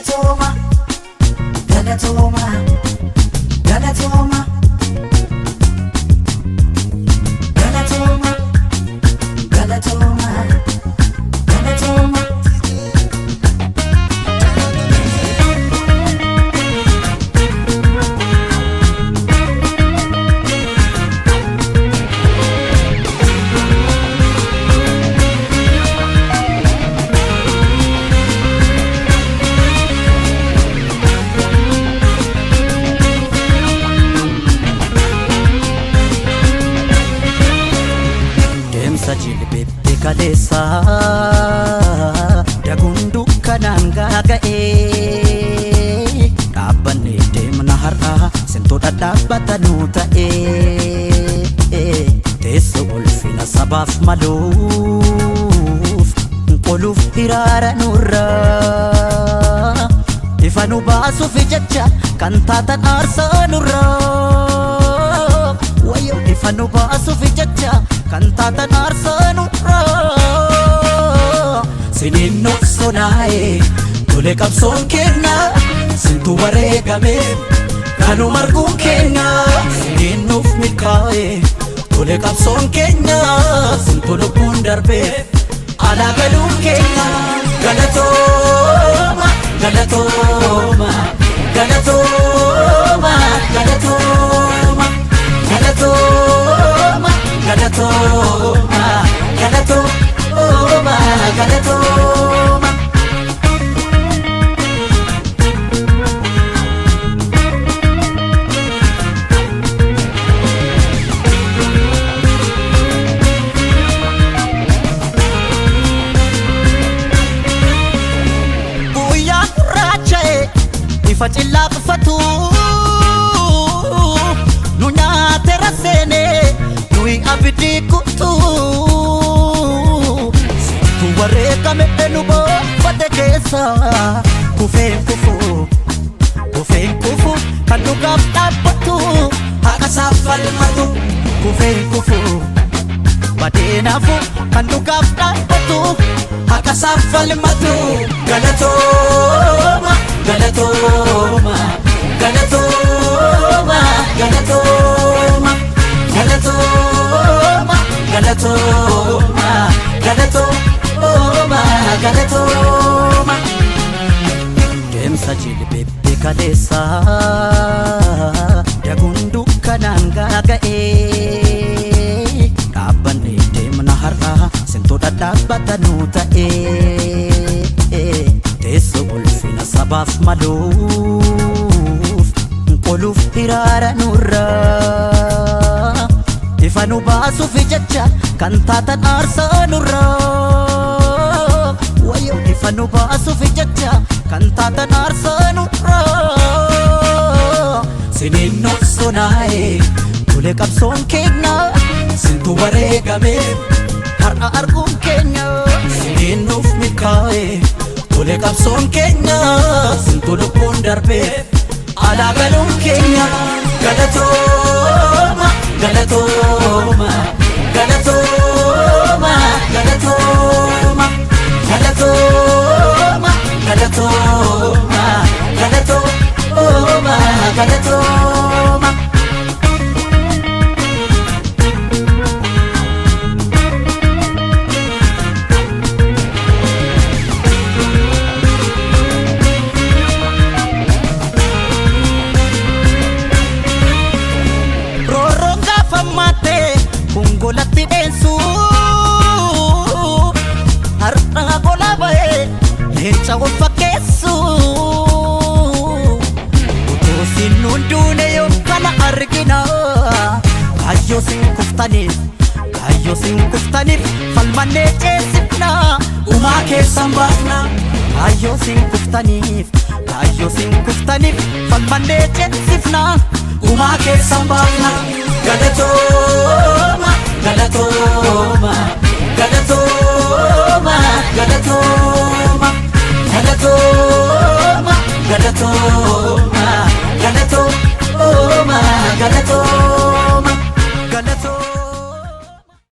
Galatooma, galatooma, galatooma. Galatooma, galatooma, galatooma. Deemsa jilbeetti kaleessa daguun dukkanaan gaaga'ee dhaabbannee deemna har'a sintoota dhaabbatanuu ta'ee teessoo ulfina sabaaf maluuf qoluuf hiraara nurra ifa nu baasuuf jecha kan taatan aarsaa nurra wayyo ifa nu baasuuf jecha kan taatan aarsaa nurra siniin nuqsonaa'e tole qabsoon kenna sintu wareegame kanuma arguun kenna siniin nuuf milkaa'e tole qabsoon keenya sintu lubbuun darbe alaa galuun keenya. Galatooma, galatooma, galatooma, galatooma, galatooma, galatooma, galatooma, galatooma. Guyyaa gurraacha'e ifa cillaafatu nu nyaate raseene nuyi abidii kutu tu wareegame nu boofate keessa kufeen kufu kufeen kufu kan dhugaaf dhaabbatu haqa isaaf falmatu kufeen kufu badeenaafu kan dhugaaf dhaabbatu haqa isaaf falmatu. Galatooma, galatooma, galatooma, galatooma, galatooma, galatooma, galatooma, galatooma. Deemsa jilbeetti kaleessa daguun dukkanaan gaaga'ee dhaabbannee deemna har'a sintoota dhaabbatanuu ta'ee teessoo ulfina sabaaf maluuf qoluuf hiraara nurra ifa nu baasuuf jecha kan taatan aarsaa nurra wayyo ifa nu baasuuf jecha kan taatan aarsaa nurra siniin nuqsonaa'e tole qabsoon keenya sintu wareegame har'a arguun keenya siniin nuuf milkaa'e tole qabsoon keenya sintu lubbuun darbe alaa galuun keenya. Galatooma, galatooma, galatooma, galatooma, galatooma, galatooma, galatooma, galatooma. Roorroon gaafa maattee kun golatti dheensu har'a gola ba'ee leenca ol fakkeessu utuu sin hunduune yoo kana argina kaayyoo sin kuftaniif kaayyoo sin kuftaniif falmannee ceesifna gumaa keessan baafna kaayyoo sin kuftaniif kaayyoo sin kuftaniif falmannee ceesifna gumaa keessan baafna. Galatooma, galatooma.